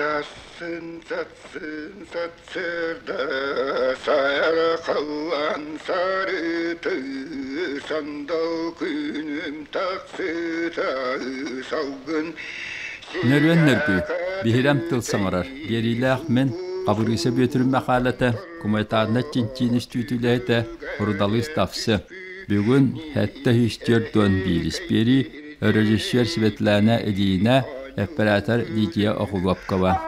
Сассын, сассын, сарсыарда сайара халлаан сарыты, сандал күнүм тахсыта салгын Нөрүөн нөргүй, биһирэм тыл саҥарар, биэриилээх мин, Хабырыыса Бүөтүр Мэхээлэтэ, кумайтаарынай чинчиин үстүүтүлэһитэ, Рудалыыс Тавсы. Бүгүн 741 биэрии, өрөжүссүөр Светлана Ильина, оператор Лидия Охулопкова.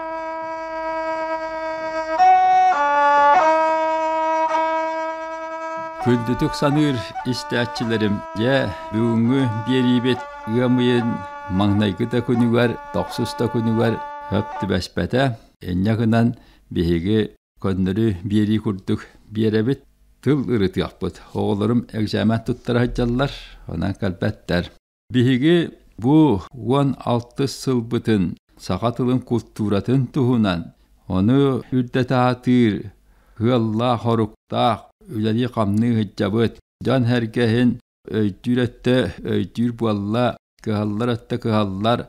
Күндүтүк саныыр истээччилэрим, дьэ, бүгүҥҥү биэриибит ыам ыйын маҥнайгы да күнүгэр, тохсус да күнүгэр хөп түбэспэтэ. Инньэ гынан биһиги көннөрү биэрии курдук биэрэбит, тыл ырытыахпыт. Оҕолорум экзамен туттара сылдьаллар, онон кэлбэттэр. Биһиги бу 16 сылбытын саха тылын култууратын туһунан, ону үрдэтэ сатыыр ыаллаах-хоруктаах үлэлии-хамныы сылдьабыт. Дьон-сэргэ иһин өйдүүр өттө өйдүүр буолла, кыһаллар өттө кыһаллар.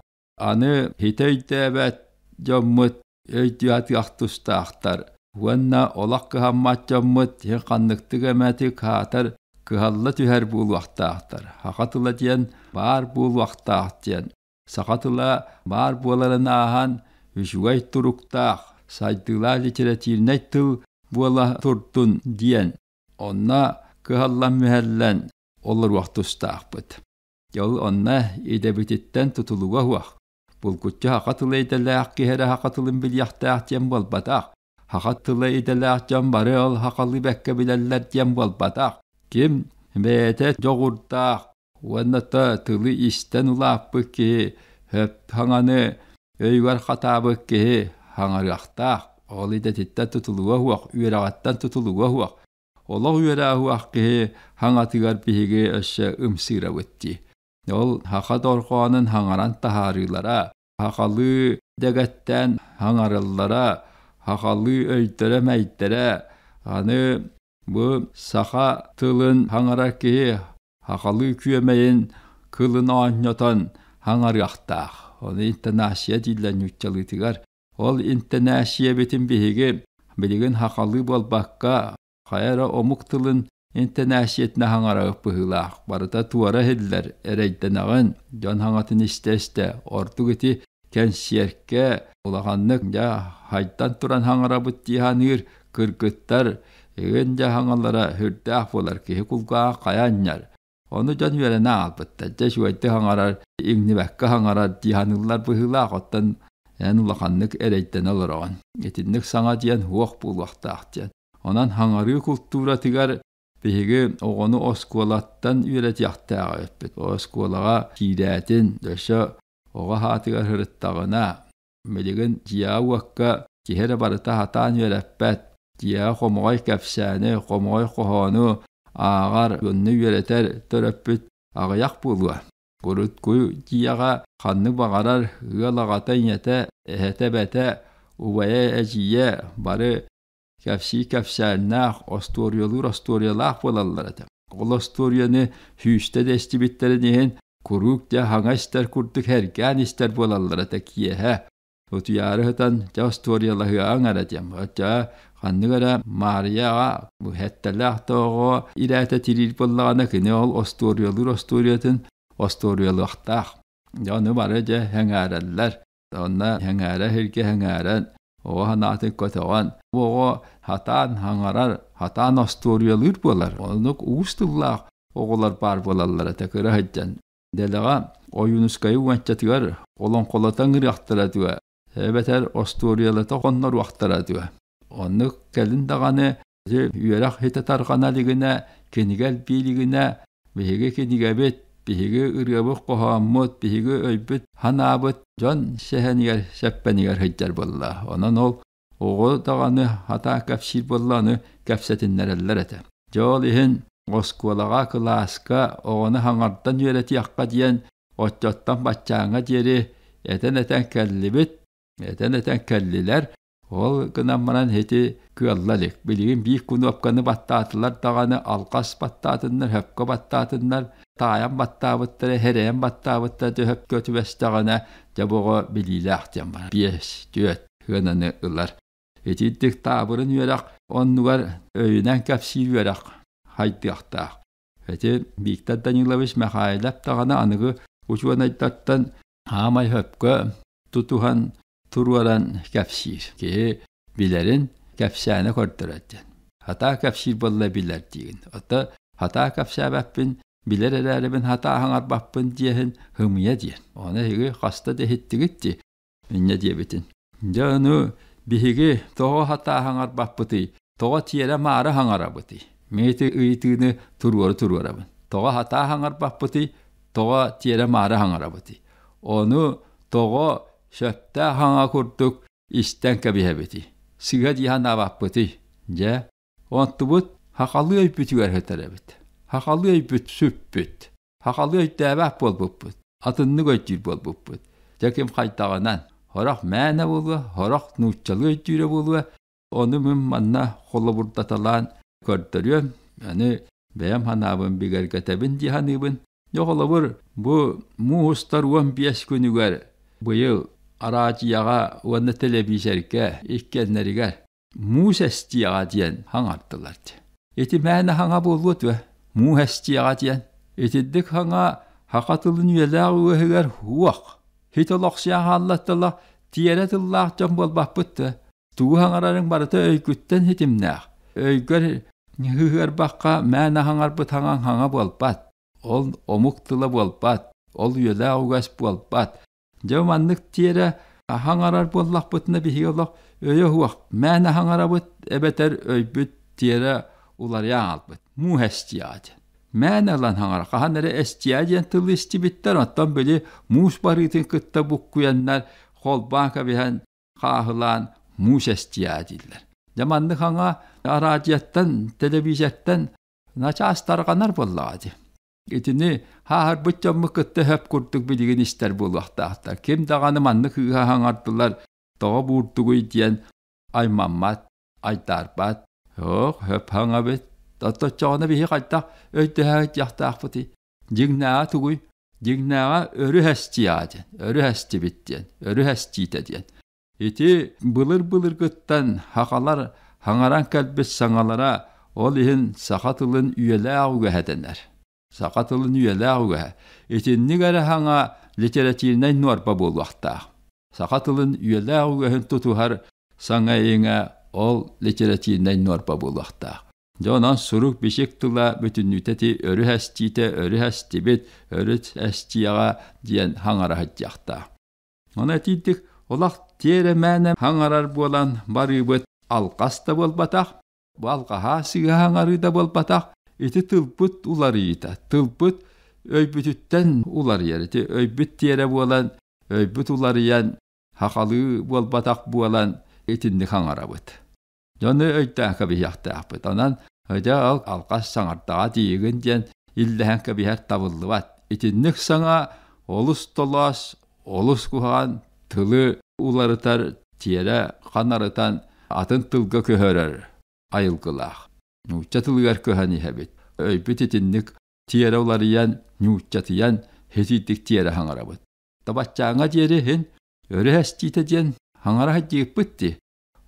Аны хитэ өйдөөбөт дьоммут өйдүү сатыах тустаахтар уонна олох кыһаммат дьоммут син ханныктык эмэтик аатар кыһалла түһэр буолуохтаахтар. Саха тыла диэн баар буолуохтаах диэн. Саха тыла баар буоларын ааһан үчүгэй туруктаах, сайдыылаах литеративнай тыл буола турдун диэн. Онно кыһаллан-мүһэллэн олоруох тустаахпыт. Ол онно идэбититтэн тутулуга суох. Булгуччу саха тыла идэлээх киһи эрэ саха тылын билиэхтээх диэн буолбатах. Саха тыла идэлээх дьон бары ол сахалыы бэккэ билэллэр диэн буолбатах. Ким бэйэтэ дьоҕурдаах уонна да тылы истэн улааппыт киһи сөп саҥаны өйүгэр хатаабыт киһи саҥарыахтаах. Ол идэтиттэн тутулуга суох, үөрэҕиттэн тутулуга суох. Олох үөрээҕэ суох киһи саҥатыгар биһиги өссө ымсыырабыт дии. Ол саха дорҕоонун хаҥаран таһаарыылара, сахалыы дэгэттээн хаҥараллара, сахалыы өйдөрө-мэйдэрэ, аны бу саха тылын хаҥарар киһи сахалыы күөмэйин кылын оонньотон хаҥарыахтаах. Ону интонация дииллэр нууччалыытыгар. Ол интэнээссийэбитин биһиги билигин сахалыы буолбакка, хайа эрэ омук тылын интэнээссийэтинэ хаҥарабыт быһыылаах. Барыта туора иһиллэр, эрэйдэнэҕин, дьон хаҥатын истэ-истэ. Ордук ити кэнсиэркэ улаханнык дьэ хайдан туран хаҥарабыт дии саныыр кыргыттар игин дьэ хаҥалара сүрдээх буолар, киһи кулгааҕа хайа анньар. Ону дьон үөрэнэ аалбыттар. Дьэ үчүгэйдик хаҥарар, иҥнибэккэ хаҥарар дии саныыллар быһыылаах. Оттон эн улаханнык эрэйдэнэ олороҕун. Итинник саҥа диэн суох буолуохтаах диэн. Онон хаҥарыы култууратыгар биһиги оҕону оскуолаттан үөрэтиэхтээх эбиппит. Оскуолаҕа киирээтин, өссө оҕо аатыгар сырыттаҕына, билигин дьиэҕэ-уокка киһи эрэ барыта сатаан үөрэппэт. Дьиэҕэ хомоҕой кэпсээни, хомоҕой хоһоону ааҕар, онно үөрэтэр төрөппүт аҕыйах буолуо. Урукку дьиэҕэ ханнык баҕарар ыал аҕата, ийэтэ, эһэтэ-эбэтэ, убайа, эдьиийэ бары кэпсии кэпсээннээх, остуоруйалыыр остуоруйалаах буолаллар этэ. Ол остуоруйаны сүүстэ да истибиттэрин иһин куруук дьэ хаҥа истэр курдук эргээн истэр буолаллар этэ киэһэ. Утуйаары сытан дьэ остуоруйалаһыаҕыҥ эрэ диэн. Оччо ханнык эрэ Маарыйаҕа сэттэлээх да оҕо ирээтэ тириир буоллаҕына кини ол остуоруйалыыр остуоруйатын остуоруйалыахтаах. Дьэ ону бары дьэ сэҥээрэллэр. Онно сэҥээрэ сиргэ сэҥээрэн, оҕо санаатын көтөҕөн, бу оҕо сатаан саҥарар, сатаан остуоруйалыыр буолар. Оннук уус тыллаах оҕолор баар буолаллар этэ кыра сылдьан. Дэлэҕэ Ойуунускайы уончатыгар олоҥхолото ыҥырыахтара дуо, эбэтэр остуоруйалата хонноруохтара дуо? Оннук кэлин даҕаны үөрэх ситэ тарҕана илигинэ, кинигэ элбии илигинэ, биһиги кинигэбит, биһиги ырыабыт-хоһооммут, биһиги өйбүт-санаабыт дьон сэһэнигэр, сэппэнигэр сылдьар буолла. Онон ол оҕо даҕаны хатаан кэпсиир буолла, аны кэпсэтиннэрэллэр этэ. Дьэ ол иһин оскуолаҕа, кылааска оҕону хаҥардан үөрэтиэххэ диэн оччоттон баччааҥҥа диэри этэн-этэн кэллибит, этэн-этэн кэллилэр. Ол гынан баран ити кыалла илик. Билигин биир кунуопканы баттаатылар даҕаны алҕас баттаатыннар, сөпкө баттаатыннар, таайан баттаабыттара, эрэйэн баттаабыттара төһө түбэстэҕинэ, дьэ бу оҕо билиилээх диэн барар. 5, 4. сыананы ылар. Итинник таабырын үөрэх оннугар өйүнэн кэпсиир үөрэх хайдыахтаах. Ити Виктор Данилович Михайлов даҕаны аныгы учуонайдартан хаамай хөпкө тутуһан туруоран кэпсиир. Киһи билэрин кэпсээнэ көрдөрөр диэн. Хатаа кэпсиир буолла билэр диигин. Ото хатаа кэпсээбэппин, билэр эрээрибин хатаа хаҥарбаппын диэһин һымыйа диэн. Ону эһиги хаста да иһиттигит дии. Инньэ диэбитин. Дьэ ону биһиги тоҕо хатаа хаҥарбаппытый? Тоҕо тиэрэ-маары хаҥарабытый? Мин ити ыйытыыны туруору туруорабын. Тоҕо хатаа хаҥарбаппытый? Тоҕо тиэрэ-маары хаҥарабытый? Ону тоҕо сөптөөх хаҥа курдук истэн кэбиһэбитий? Сыыһа дии санаабаппытый? Дьэ, онтубут хахалыы өйбүтүгэр сытар эбит. Хахалыы өйбүт сүппүт. Хахалыы өйдөөбөх буолбуппут. Атыннык өйдүүр буолбуппут. Дьэ ким хайдаҕынан, сорох мээнэ буолуо, сорох нууччалыы өйдүүрэ буолуо, Ону мин манна холобурдаталаан көрдөрүөм, аны бэйэм санаабын бигэргэтэбин дии саныыбын. Дьэ холобур, бу муус устар 15 күнүгэр быйыл араадьыйаҕа уонна тэлэбиисэргэ иккиэннэригэр муус эстиэҕэ диэн хаҥардылар дии. Ити мээнэ хаҥа буолуо дуо? Муус эстиэҕэ диэн. Итинник хаҥа саха тылын үйэлээх үөһүгэр уох. Хит олохсуйан хааллаттала тиэрэ тыллаах дьон буолбаппыт дуо? Тугу хаҥарарыҥ барыта өйгүттэн ситимнээх. Өйгөр ыһыарбахха мээнэ хаҥарбыт хаҥаҥ хаҥа буолбат. Ол омук тыла буолбат. Ол үйэлээх үгэс буолбат. Дьэ маннык тиэрэ хаҥарар буоллахпытына биһиги олох өйө суох. Мээнэ хаҥарабыт эбэтэр өйбүт тиэрэ уларыйан хаалбыт. Мууһ эстиэҕэ диэн. Мээнэ ылан хаҥара хаһан эрэ эстиэ диэн тылы истибиттэр, оттон били муус барыытын кытта буккуйаннар холбоон кэбиһэн хааһылаан муус эстиэ дииллэр. Дьэ маннык хаҥа араадьыйаттан, тэлэбиисэртэн начаас тарҕанар буоллаҕа дии. Итини хааһырбыт дьоммут кытта сөп курдук билигин истэр буолуохтаахтар. Ким даҕаны маннык ыыһа хаҥардылар, тоҕо буурдугуй диэн аймаммат, айдаарбат. Ох, сөп хаҥабыт. Отточчоҕуна биһи хайдах өйдөһө Дьиҥнээҕэ тугуй? Дьиҥнээҕэ өрүһ эстиэҕэ диэн, өрүһ эстибит диэн, өрүһ эстиитэ диэн. Ити былыр-былыргыттан сахалар хаҥаран кэлбит саҥалара ол иһин саха тылын үйэлээх үгэһэ дэнэр. Саха тылын үйэлээх үгэһэ. Итинник эрэ саҥа литеративнай нуорба буолуохтаах. Саха тылын үйэлээх үгэһин тутуһар саҥа-иҥэ ол литеративнай нуорба буолуохтаах. Дьэ онон сурук-бичик тыла бүтүннүүтэ ити өрүһ эстиитэ, өрүһ эстибит, өрүс эстиэҕэ диэн хаҥара сылдьыахтаах. Ону этиитик олох тиэрэ мээнэ хаҥарар буолан барыыбыт алҕас да буолбатах, бу алҕаһаа сыыһа хаҥарыы да буолбатах, ити тылбыт уларыйыыта, тылбыт өйбүтүттэн уларыйар, ити өйбүт тиэрэ буолан, өйбүт уларыйан, сахалыы буолбатах буолан итинник хаҥарабыт. Дьону өйдөөн кэбиһиэхтээхпит. Онон дьэ ол алҕас саҥардаҕа тиийигин диэн иллэһэн кэбиһэр табыллыбат. Итинник саҥа олус толоос, олус куһаҕан тылы уларытар, тиэрэ ханарытан атын тылга көһөрөр айылгылаах. Нуучча тылыгар көһөн иһэбит. Өйбүт итинник тиэрэ уларыйан, нууччатыйан, хитиитик тиэрэ хаҥарабыт. Табаччааҥҥа диэри иһин өрүһ эстиитэ диэн хаҥара сылдьыыппыт дии.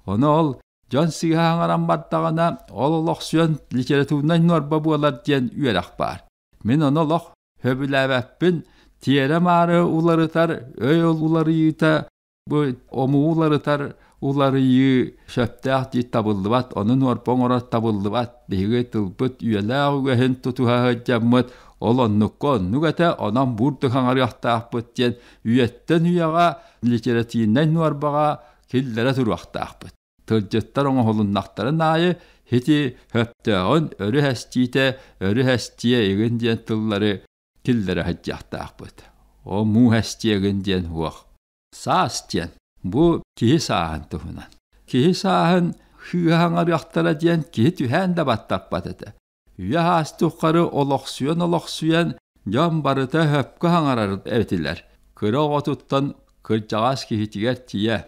Ону ол дьон сыыһа хаҥаран бардаҕына, ол олохсуйан литературнай нуорба буолар диэн үөрэх баар. Мин ону олох сөбүлээбэппин, тиэрэ-маары уларытар, өй уларыйыыта, бу омугу уларытар уларыйыы сөптөөх дии табыллыбат, ону нуорба оҥорор табыллыбат. Биһиги тылбыт үйэлээх үгэһин тутуһа сылдьаммыт, ол оннукка оннук этэ, онон буурдук хаҥарыахтаахпыт диэн үйэттэн үйэҕэ литеративнай нуорбаҕа киллэрэ туруохтаахпыт. Тылдьыттар оҥоһулуннахтарын аайы ити хөптөөҕүн өрүһ эстиитэ, өрүһ эстиэ игин диэн тыллары киллэрэ сылдьыахтаахпыт. О мууһ эстиэгин диэн уох. Саас диэн бу киһи сааһын туһунан. Киһи сааһын хыыһаҥарыахтара диэн киһи түһээн да баттаппат этэ. Үйэ саас тухары олохсуйан-олохсуйан дьон барыта сөпкө саҥарар этилэр. Кыра оҕотуттан кырдьаҕас киһитигэр тиийэ.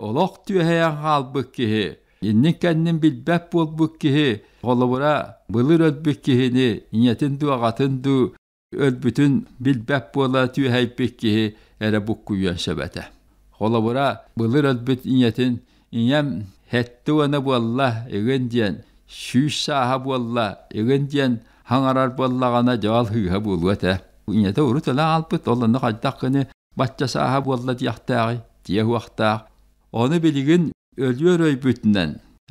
Олох түөһэйэн хаалбыт киһи, иннин-кэннин билбэт буолбут киһи, холобура, былыр өлбүт киһини ийэтин дуу, аҕатын дуу өлбүтүн билбэт буола түөһэйбит киһи эрэ буккуйуон сөп этэ. Холобура, былыр өлбүт ийэтин ийэм сэттэ уона буолла игин диэн, 100 сааһа буолла игин диэн хаҥарар буоллаҕына дьоол һыыһа буолуо этэ. Ийэтэ урут өлөн хаалбыт, ол онно хайдах гыны бачча сааһа буолла диэхтээҕий, диэ уохтаах. Ону билигин өлүөр өйбүтүнэн,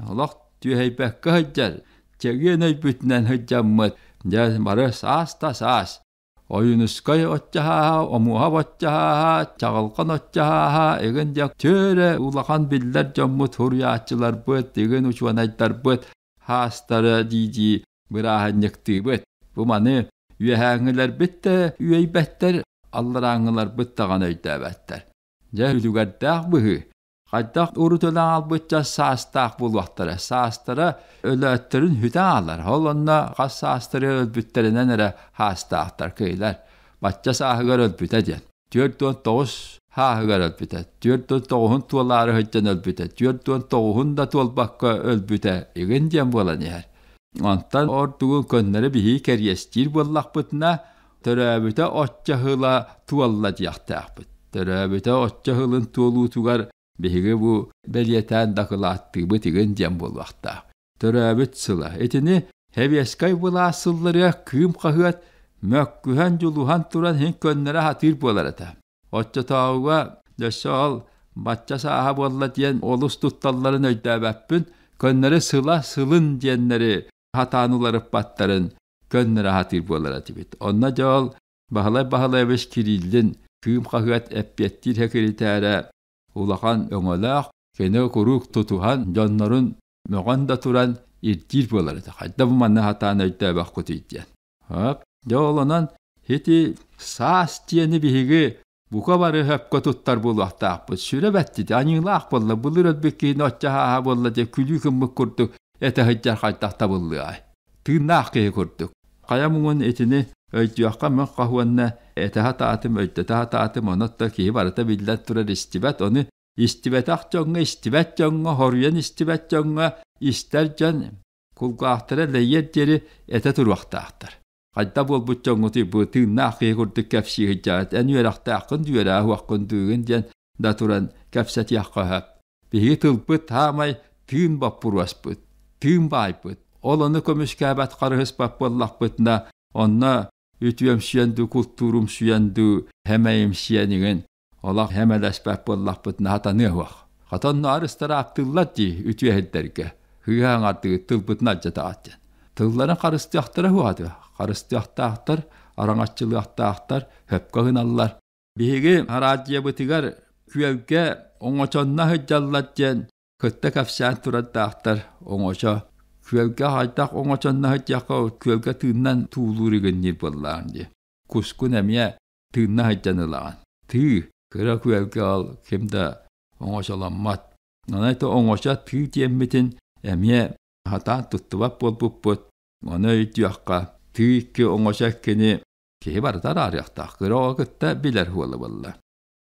олох түөһэйбэккэ сылдьар, чэгиэн өйбүтүнэн сылдьаммыт, дьэ бары саас да саас. Ойуунускай оччоһааһа, Омуоһап оччоһааһа, Чаҕылхан оччоһааһа, игин дьэ түөрэ улахан биллэр дьоммут суруйааччыларбыт, игин учуонайдарбыт хаастара дии-дии бырааһынньыктыыбыт. Бу маны үөһээҥҥилэрбит да үөйбэттэр, алларааҥҥыларбыт даҕаны өйдөөбөттөр. Дьэ үлүгэрдээх быһыы. Хайдах урут өлөн хаалбычча саастаах буолуохтара. Саастара өлөөттөрүн сүтэн хаалар. Ол онно хас саастары өлбүттэринэн эрэ саастаахтар кыйлар. Бачча сааһыгар өлбүтэ диэн. 49 сааһыгар өлбүтэ. 49-ун туолаары сылдьан өлбүтэ. 49-ун да туолбакка өлбүтэ. Игин диэн буолан иһэр. Онтон ордугун көннөрү биһиги кэриэстиир буоллахпытына, төрөөбүтэ оччо сыла туолла диэхтээхпит. Төрөөбүтэ оччо сылын туолуутугар биһиги бу бэлиэтээн дакылааттыыбыт игин диэн буолуохтаах. Төрөөбүт сыла. Итини Сэбиэскэй былаас сылларыгар Кыым хаһыат мөккүһэн дьулуһан туран иһин көннөрө сатыыр буолар этэ. Оччотооҕуга өссө ол бачча сааһа буолла диэн олус тутталларын өйдөөбөппүн, көннөрү сыла сылын диэннэри сатаан уларыппаттарын көннөрө сатыыр буолар этибит. Онно дьэ ол Баһылай Баһылаевич Кириллин Кыым хаһыат эппиэттиир сэкиритээрэ улахан өҥөлөөх, кини куруук тутуһан дьоннорун мөҕөн да туран ирдиир буолар этэ. Хайда бу манна сатаан өйдөөбөххүтүй диэн. Дьэ ол онон ити саас диэни биһиги бука бары сөпкө туттар буолуохтаахпыт. Сүрэ бэттити, аньыылаах буолла, былыр өлбүт киһини оччо сааһа буолла диye күлүү гыммыт курдук этэ сылдьар хайдах табыллыай. Тыыннаах киһи курдук. Хайа муҥун итини өйдүөххэ мин хаһуонна этэ сатаатым, өйдөтө сатаатым, онон киһи барыта биллэн турар истибэт, ону истибэтэх дьоҥҥо, истибэт дьоҥҥо, хоруйан истибэт дьоҥҥо истэр дьон кулгаахтара лэйиэр диэри этэ туруохтаахтар. Хайда буолбут дьоҥҥутуй бу тыыннаах киһи курдук кэпсии сылдьаҕыт, эн үөрэхтээххин үөрээ уоххун дыыгын диэн да туран кэпсэтиэххэ сөп. Биһиги тылбыт хаамай тыын боппуруоспут, тыын баайбыт. Ол ону көмүскээбэт харыһыспат буоллахпытына, онно үтүөмсүйэн дуу, култуурумсуйан дуу, хэмэйимсийэн иҥин олох хэмэлэспэт буоллахпытына сатаныа суох. Хата онно арыстараактыыллар дии үтүө иһирдэргэ. Хыыһа аҥардыгыт тылбытын алдьатаҕыт диэн. Тылларын харыстыахтара суоҕа дуо? Харыстыахтаахтар, араҥаччылыахтаахтар, сөпкө гыналлар. Биһиги араадьыйабытыгар күөлгэ оҥочонно сылдьаллар диэн кытта кэпсээн турардаахтар оҥочо. Күөлгэ хайдах оҥочонно сылдьыахха күөлгэ тыыннан туулуур игинниир буоллаҕын дии. Кускун эмиэ тыынна сылдьан ылаҕын. Тыы, кыра күөлгэ ол ким да оҥочоломмот. Онон ити оҥочо тыы диэммитин эмиэ сатаан туттубат буолбуппут. Ону өйдүөххэ, тыы икки оҥочо иккини киһи барыта араарыахтаах. Кыра оҕо кытта билэр уола буолла.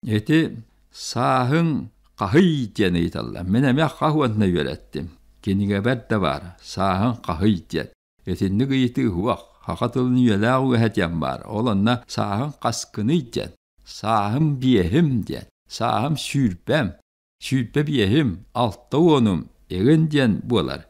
Ити сааһыҥ хаһый диэн ыйыталлар. Мин эмиэ хас уонна үөрэттим. Кинигэбэр да баар, сааһыҥ хаһый диэн. Итинник ыйытыы суох. Саха тылын үйэлээх үгэһэ диэн баар. Ол онно сааһыҥ хаскыный диэн, сааһым биэһим диэн, сааһым сүүрбэм, 25-им, 60-ум игин диэн буолар.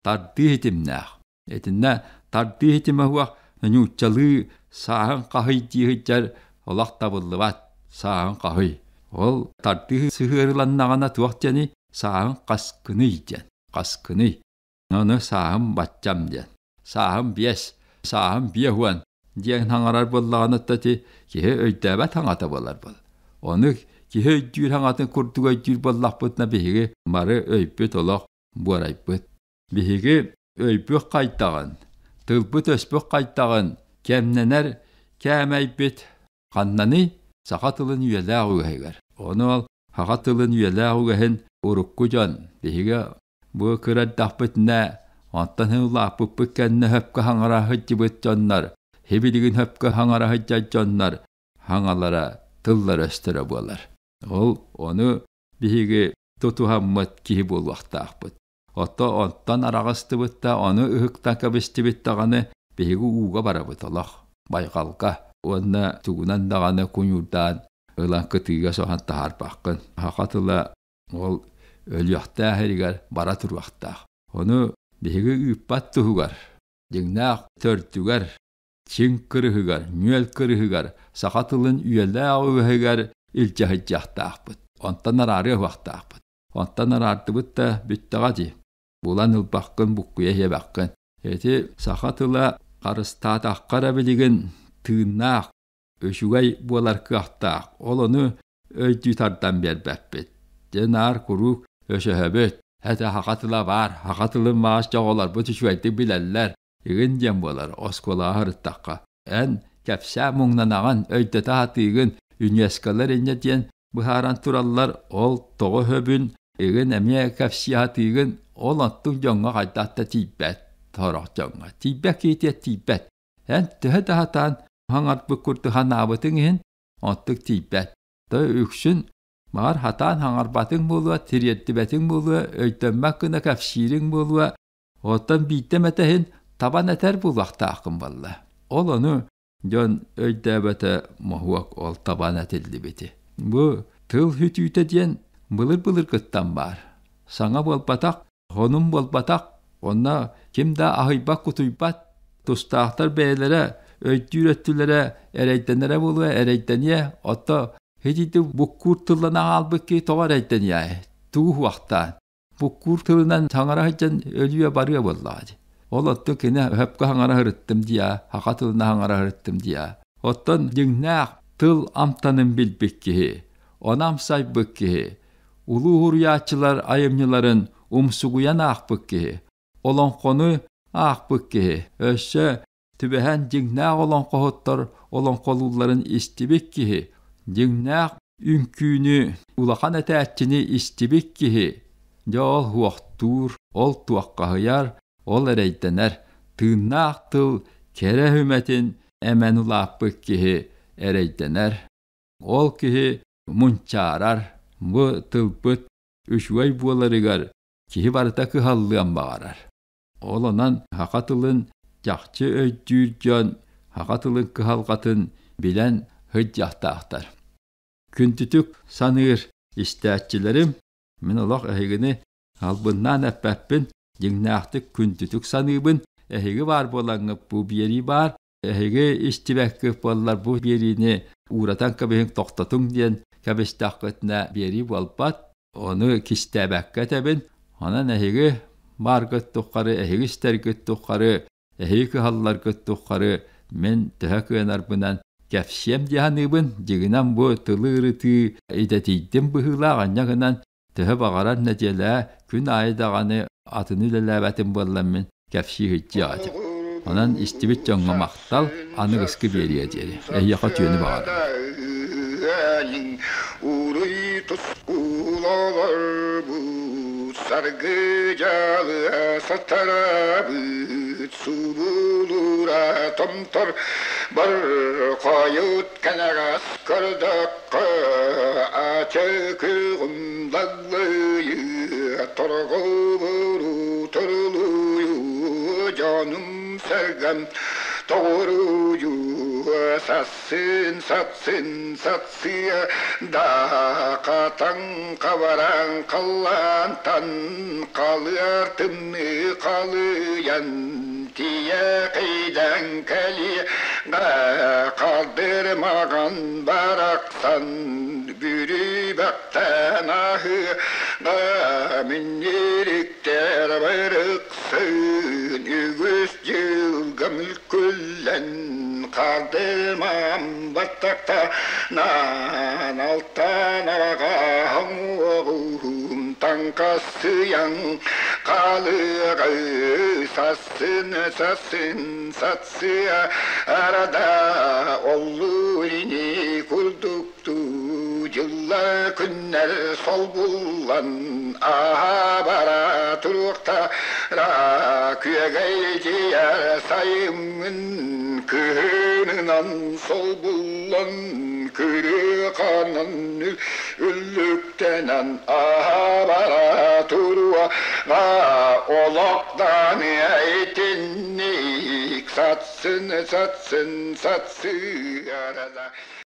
Тардыы ситимнээх. Итиннэ тардыы ситимэ суох нууччалыы сааһыҥ хаһый дии сылдьар олох табыллыбат. Сааһыҥ хаһый. Ол тардыы сыһыарыланнаҕына туох диэний? Сааһыҥ хаскыный диэн. Хаскыный. Ону сааһым баччам диэн. Сааһым биэс, сааһым 50 диэн хаҥарар буоллаҕына ити киһи өйдөөбөт хаҥата буолар буол. Ону киһи өйдүүр хаҥатын курдук өйдүүр буоллахпытына биһиги бары өйбүт олох буорайбыт. Биһиги өйбүт хайтаҕын, тылбыт-өспүт хайтаҕын кэмнэнэр кээмэйбит ханнаный? Саха тылын үйэлээх үгэһигэр. Ону ол саха тылын үйэлээх үгэһин урукку дьон биһиги Бу кыра эрдэхпитинэ, онтон улааппыппыт кэннэ сөпкө хаҥара сылдьыбыт дьоннор, сибилигин сөпкө хаҥара сылдьар дьоннор хаҥалара тыллара-өстөрө буолар. Ол ону биһиги тутуһаммыт киһи буолуохтаахпыт. Ото онтон араҕыстыбыт да, ону ыһыктан кэбистибит даҕаны биһиги ууга барабыт олох, байҕалга уонна тугунан даҕаны куйуурдаан ылан кытыыга соһон таһаарбаккын. Саха тыла ол өлүөхтээх иһигэр бара туруохтаах. Ону биһиги ыыппат туһугар, дьиҥнээх төрдүгэр, чиҥ кырыһыгар, нүөл кырыһыгар, саха тылын үйэлээх үгэһигэр илдьэ сылдьыахтаахпыт. Онтон араарыа уһуохтаахпыт. Онтон араардыбыт да бүттэҕэ дии. Булан ылбаккын, буккуйа иһиэбэххин. Ити саха тыла харыстаатахха эрэ билигин тыыннаах, үчүгэй буолар кыахтаах. Ол ону өйдүү тардан биэрбэппит. Дьэ наар куруук өсөһөбүт. Этэ саха тыла баар, саха тылын маас дьоҕолорбут үчүгэйдик билэллэр. Игин диэн буолар оскуолаҕа сырыттахха. Эн кэпсээ муҥнанаҕын, өйдөтө сатыыгын, үнүөскэлэр инньэ диэн быһааран тураллар, ол тоҕо өһөбүн, игин эмиэ кэпсии сатыыгын, ол оттук дьоҥҥо хайдах да тиийбэт, сорох дьоҥҥо. Тиийбэт киһитиэ тиийбэт. Эн төһө да сатаан хаҥарбыт курдук санаабытыҥ иһин, оттук тиийбэт. То үксүн баҕар сатаан хаҥарбатыҥ буолуо, тириэрдибэтиҥ буолуо, өйдөммөт гына кэпсиириҥ буолуо, Оттон биирдэ эмэтэ иһин табан этэр буолуохтааххын буолла. Ол ону дьон өйдөөбөтө моһуок ол табан этиллибити. Бу тыл сүтүүтэ диэн былыр-былыргыттан баар. Саҥа буолбатах, сонун буолбатах, онно ким да аһыйбат-кутуйбат, тустаахтар бэйэлэрэ өйдүүр өттүлэрэ эрэйдэнэрэ буолуо, эрэйдэниэ, отто итинтик буккуур тылланан хаалбыт киһи тоҕо эрэйдэниэ? Тугу уһуохтаан? Буккуур тылынан саҥара сылдьан өлүө барыа буоллаҕа дии. Ол оттон кини өһөпкө саҥара сырыттым диэ, саха тылынан саҥара сырыттым диэ. Оттон дьиҥнээх тыл амтанын билбит киһи, ону амсайбыт киһи, улуу уһуруйааччылар айымньыларын умсугуйан аахпыт киһи, олоҥхону аахпыт киһи, өссө түбэһэн дьиҥнээх олоҥхоһуттар олоҥхолуулларын истибит киһи, дьиҥнээх үҥкүүнү улахан этээччини истибит киһи, дьэ ол уохтуур, ол туоххаһыйар, ол эрэйдэнэр, тыыннаах тыл кэрэ сүмэтин эмэн улааппыт киһи эрэйдэнэр. Ол киһи мунчаарар, бу тылбыт үчүгэй буоларыгар киһи барыта кыһаллыан баҕарар. Ол онон саха тылын чахчы өйдүүр дьон саха тылын кыһалҕатын билэн сылдьыахтаахтар. Күндүтүк саныыр истээччилэрим, мин олох эһигини албыннаан эппэппин, дьиҥнээхтик күндүтүк саныыбын. Эһиги баар буолаҥҥыт бу биэрии баар, эһиги истибэккит буоллар бу биэриини ууратан кэбиһиҥ, тохтотуҥ диэн кэбистэххитинэ биэрии буолбат. Ону кистээбэккэ этэбин. Онон эһиги бааргыт тухары, эһиги истэргит тухары, эһиги кыһалларгыт тухары мин төһө кыанарбынан кэпсиэм дии саныыбын. Дьиҥинэн бу тылы ырытыы идэтийдим быһыылаах, анньа гынан төһө баҕарар нэдиэлэ күн аайы даҕаны атыны үлэлээбэтим буоллар мин кэпсии сылдьыах этим. Онон истибит дьоҥҥо махтал, аныгыскы биэриэ диэри. Эһиэхэ үтүөнү баҕарабын. Уруй тускулаларбыт саргы дьалыа сатарабыт субулура томтор бар хойут кэнэҕэс көрдөххө ачыкыгым даллыйы торҕобуру турулуйу дьонум сэргэм тоҕуруйу сассын сатсын сатсыа да хатан хабаран халлаантан халыар тымныы халыйан тиийэ кыйдан кэлиэ Хардырмаҕан барахсан бүрүбэхтэн аһыаҕа минньириктэр барыксын үгүс дьылга мүлкүллэн хардырмам баттахтанан алтан араҕаһым уоҕум таҥхасыйан хаалыаҕы сассын сассын сатсыа арада оллур ини курдуктуу дьылла күннэр солбуллан ааһа бара туруохтара күөгэйдийэр сайыммын кыһынынан солбуллан кырыаханан үллүктэнэн ааһа бара туруо олохтон итинник сатсын сатсын сатсыарада.